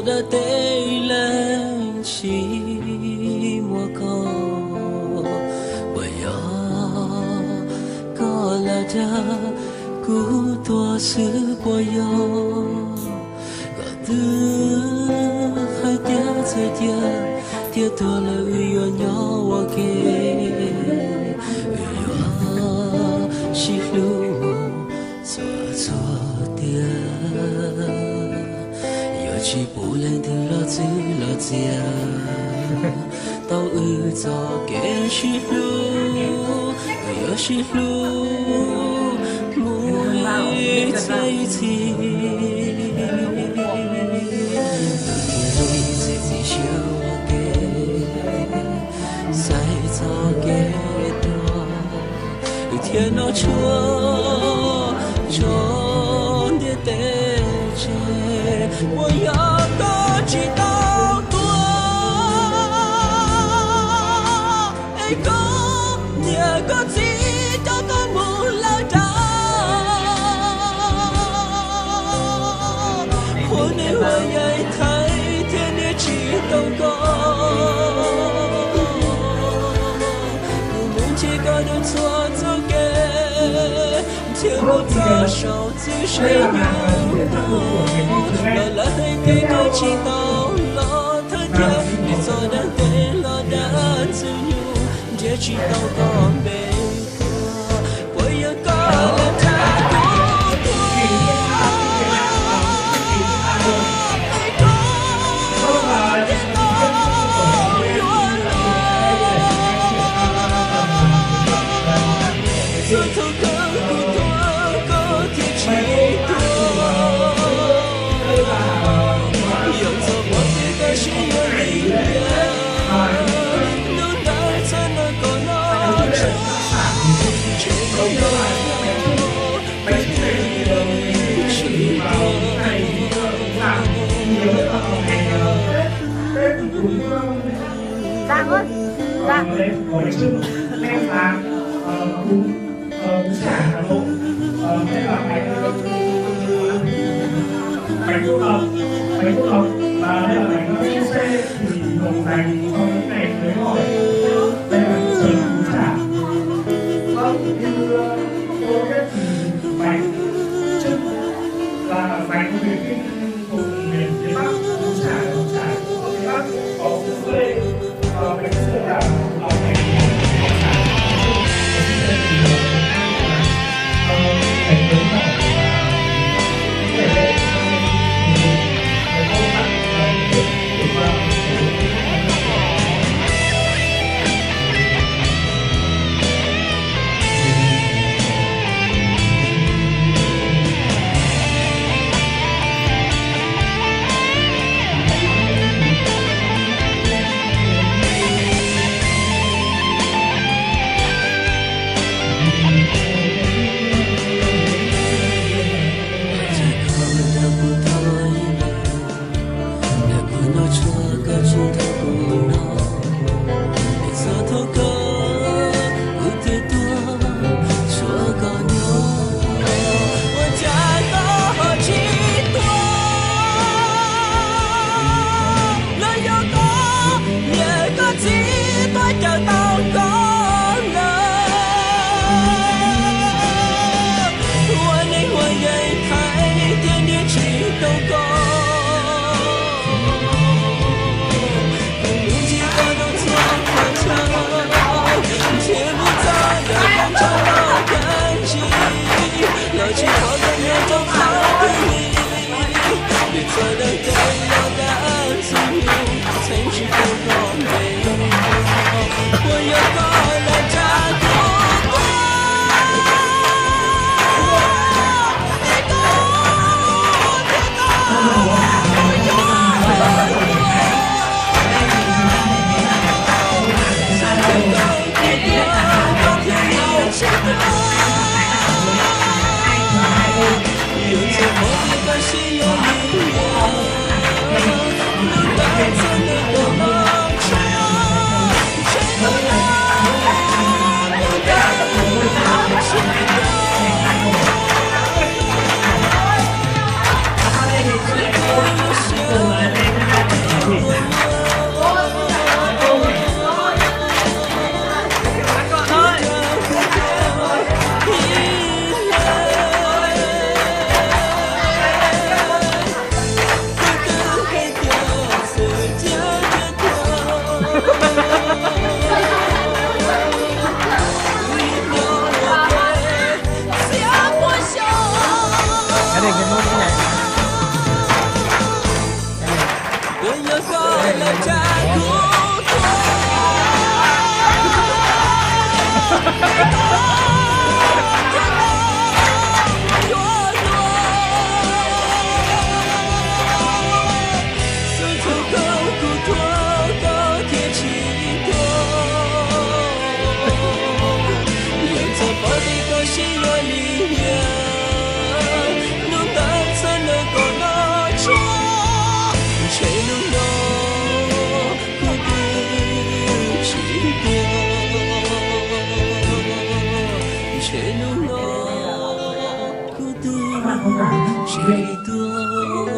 Dab teb leej tsis muaj koj, puas yog koj lam dag kuv tuag xwb puas yog? Koj twb hais tias txawm tiag thiab tuag lawm wb yuav nyob ua ke, wb yuav sib hlub txhua txhua tiam. Yuav tsis pub leej twg los txwv los txiav tau wb txoj kev sib hlub, wb yuav sib hlub mus ib txhiab ib txhis. Wb thiaj li txiav txim siab ua ke, xaiv txoj kev tuag, wb thiaj noj tshuaj tso ntiaj teb tseg. Puas yog koj tsis tau tuag, es koj niam koj txiv coj koj mus lawm dab? Ua neeg ua yaig thaiv thiab niaj tsis tau koj, kuv mus ntsib koj dua txhua txoj kev, thiab mus txog saum txwv sib nyob, los lawv hais tias koj tsis tau los thawj thiab, nws txoj dab teb los dab ntxwg nyoog nrhiav tsis tau koj npe. Puas yog koj lam dag kuv tuag, es koj thiaj tau yuav luag? Txhua thaum kawg kuv tuag koj thiaj tsis tuag, yog txoj hmoov tias koj sib yuav li cas, hnub ntawd txhua hnub koj noj tshuaj, ntshe koj yuav Bánh Phúc Lộc, bánh Phúc Lộc, và đây là bánh súp sê thì được dành cho những ngày cưới hỏi. Đây là sớm cúng chả. Vâng, như tôi biết thì bánh trưng là bánh về kinh Vùng miền phía Bắc, cúng chả, cúng chả, phía Bắc có cúng lê, ờ, bánh súp sê là Los yog koj niam koj txiv tuaj cawm tau koj lawm, ua neeg ua yaig thaiv thiab niaj tsis tau koj. Kuv mus ntsib koj rau txhua qhov chaw, ntshe mus txog ntawm koj ntshav los kab ntsig, los tsis pom koj nyob rau qhov twg li. Nws txoj dab teb los dab ntxwg nyoog, txheeb tsis tau koj npe, puas yog koj lam dag kuv tuag? Ntshe hnub no kuv twb tsis tuag, ntshe hnub no kuv twb tsis tuag.